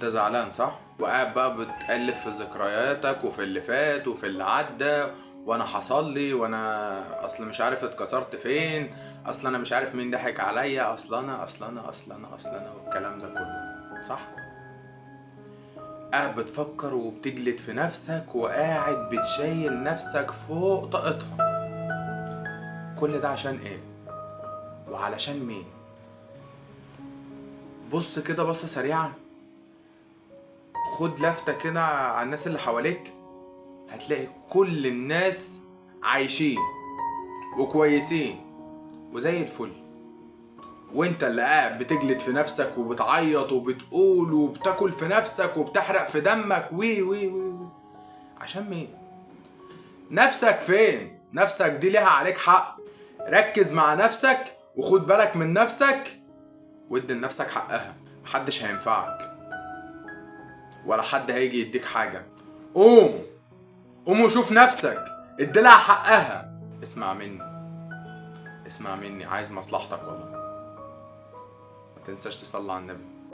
انت زعلان صح؟ وقاعد بقى بتألف في ذكرياتك وفي اللي فات وفي اللي عدى، وانا حصل لي، وانا اصل مش عارف اتكسرت فين، اصل انا مش عارف مين ضحك عليا، اصل انا اصل انا اصل انا اصل انا والكلام ده كله، صح؟ قاعد بتفكر وبتجلد في نفسك وقاعد بتشيل نفسك فوق طاقتها. كل ده عشان ايه؟ وعلشان مين؟ بص كده بصة سريعة، خد لفتة كده على الناس اللي حواليك، هتلاقي كل الناس عايشين وكويسين وزي الفل، وانت اللي قاعد بتجلد في نفسك وبتعيط وبتقول وبتاكل في نفسك وبتحرق في دمك وي وي وي وي. عشان مين؟ نفسك فين؟ نفسك دي ليها عليك حق. ركز مع نفسك وخد بالك من نفسك وادي لنفسك حقها. محدش هينفعك ولا حد هيجي يديك حاجة. قوم قوم وشوف نفسك، اديلها حقها. اسمع مني، اسمع مني، عايز مصلحتك والله. ما تنساش تصلي على النبي.